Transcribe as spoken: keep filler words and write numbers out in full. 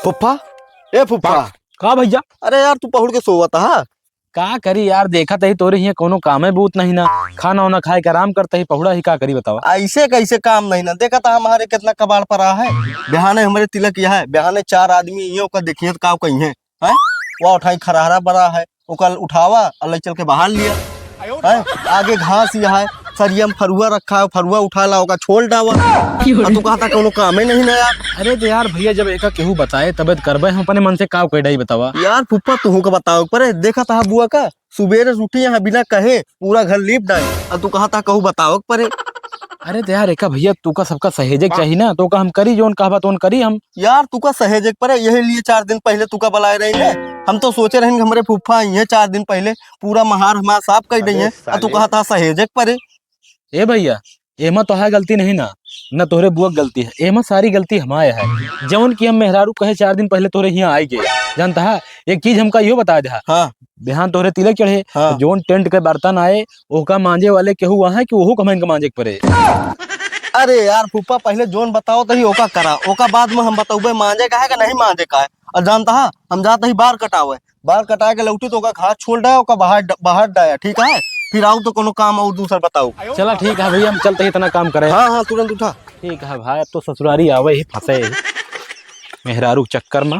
फुफ्फा, ए फुफ्फा। का भइया? अरे यार, तू पहुड़ के सोवत हा? का करी यार, देखत ही तोरे हियाँ कउनो कामे बूत नहीं ना, खाना वाना खाए के आराम करत ही, पहुड़ा ही का करी बतावा? अइसे कइसे काम नहीं ना, देखत हा हमारे केतना कबाड़ परा है। बिहाने हमरे तिलक यह है, बिहाने चार आदमी इहों का देखिहैं त का कहिहैं, हैं? वो उठाई खरहरा बरा है, ओका उठावा अउर लइ चल के बहार लिया। हैं? आगे घास यह है, सरिया में फरुआ रखा है, फरुआ उठा ला, ओका छोल डावा। अउर तू कहत हा कउनो कामे नहीं ना यार। अरे त यार भइया, जब एका केहू बताए तबे त करबे, हम अपने मन से का कइ डाई बतावा? यार फुफ्फा, तुहू का बतावे के परे, देखत हा बुआ का, सुबेरे से उठी यहाँ बिना कहे पूरा घर लीप डाई, अउर तू कहत हा केहू बतावे के परे। अरे त यार एका भइया, तू का सबका सहेजे के चाही ना, त ओका हम करी, जउन कहबा तउन करी हम। यार तू का सहेजे के परे, यही लिए चार दिन पहिले तू का बलाए रही ने। हम तो सोचे रहिन कि हमरे फुफ्फा अइहैं चार दिन पहिले, पूरा महार हमार साफ कइ दइहैं, अउर तू कहत हा सहेजे के परे। ए भइया, एमा तोहार गलती नहीं ना, न तोहरे बुआ के गलती है, एमा सारी गलती हमार है। जउन कि हम मेहरारू कहे चार दिन पहिले तोहरे हियाँ आइ गए, जानत हा, एक चीज हमका इहो बताइ देहा। हाँ। बिहान तोहरे तिलक चढ़े, हाँ। जउन टेंट के बर्तन आए, ओका मांजे वाले केहू वहाँ है कि ओहू का हमन के मांजे के परे? अरे यार फुफ्फा, पहिले जउन बतावत ही ओका करा, ओका बाद में हम बतउबे मांजे का है कि नहीं मांजे का है। अउर जानत हा, हम जात ही बार कटावे, बार कटाए के लौटी त ओका घास छोल डाए, ओका बहार ड-, बहार डाए, ठीक है? फिर आउ त कउनो काम अउर दूसर बताउ। चला ठीक है भइया, हम चलत ही इतना काम करे। हाँ, हाँ, तुरंत उठा। ठीक है भाई, अब तो ससुरारी आवे ही फंसे ही। मेहरारू के चक्कर में